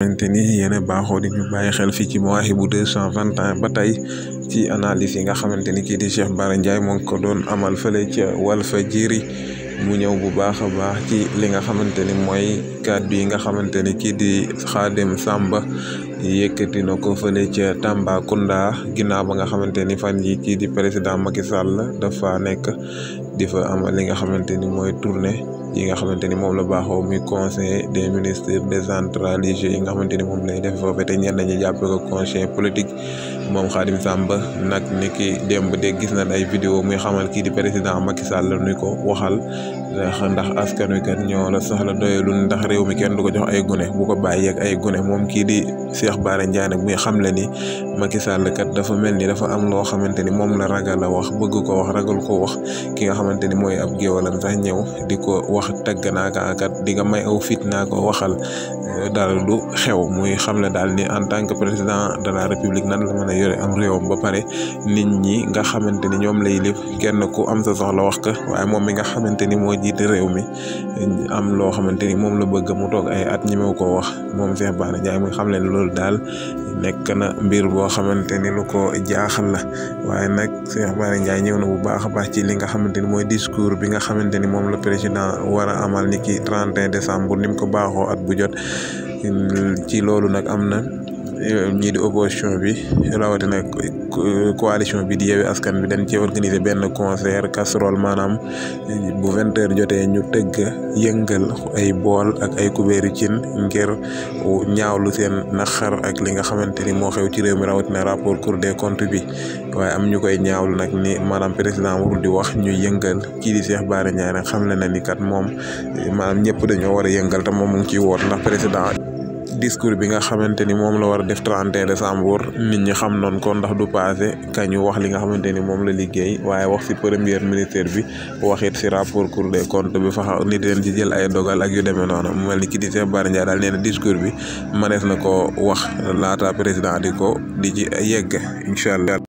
xamante ni yéen a baaxoo di ñu bàyyi xel fii ci Mawahibou 221 ba tey ci analyse yi nga xamante ni kii di Cheikh Bara Ndiaye moo ngi ko doon amal fële ca Walfadjri mu ñëw bu baax a baax ci li nga xamante ni mooy kàddu yi nga xamante ni kii di Khadim Samba yëkkati na ko fële ca Tambacounda ginnaaw ba nga xamante ni fan yi kii di président Macky Sall dafa nekk di fa amal li nga xamante ni mooy tournée yi nga xamante ni moom la baaxoo muy conseil des ministres décentralisé yi nga xamante ni moom lay def foofu te ñenn ñi jàppe ko conseil politique moom Khadim Samba nag ni ki démb de gis nañ ay vidéo muy xamal kii di président Macky Sall nuy ko waxal ndax askan wi kat ñoo la soxla doyalul ndax réew mi kenn du ko jox ay gune bu ko bàyyi ak ay gune moom kii di Cheikh Bara Ndiaye nag muy xamle ni Macky Sall kat dafa mel ni dafa am loo xamante ni moom la ragal a wax bëgg ko wax ragal ko wax ki nga xamante ni mooy ab géwalam sax ñëw di ko wax tagg naa kat di nga may aw fit naa ko waxal daal du xew muy xamle daal ni en tant que président de la république nan la mën a yore am réewam ba pare nit ñi nga xamante ni ñoom lay lépp kenn ku am sa soxla wax ko waaye moom mi nga xamante ni moo jiite réew mi am loo xamante ni moom la bëgg mu toog ay at ñemew koo wax moom Cheikh Bara Ndiaye muy xamle ne loolu daal nekk na mbir boo xamante ni lu ko jaaxal la waaye nag Cheikh Bara Ndiaye ñëw na bu baax a baax ci li nga xamante ni mooy discours bi nga xamante ni moom la président war a amal ni ki 31 décembre ni mu ko baaxoo at bu jot ci loolu nag am na ñii di opposition bi rawatina coalition bi di Yewwi Askan Wi dañ ci organiser benn concert casserole maanaam bu 20h jotee ñu tëgg yëngal ay bool ak ay kubéeri cin ngir ñaawlu seen naqar ak li nga xamante ni moo xew ci réew mi rawatina rapport Cour des comptes bi waaye am ñu koy ñaawlu nag ni maanaam président warul di wax ñu yëngal kii di Cheikh Bara Ndiaye nag xam na ni kat moom maanaam ñëpp dañoo war a yëngal te moom mu ngi ciy woot ndax président discours bi nga xamante ni moom la war a def 31 décembre nit ñi xam noonu ko ndax du passé kañu wax li nga xamante ni moom la liggéey waaye wax ci premier ministère bi waxit ci rapport Cour des comptes bi fa nit leen ci jël ay dogal ak yu demee noonu mu mel ni ki di Cheikh Bara Ndiaye daal nee na discours bi mënees na ko wax laata président di ci yegg incha allah.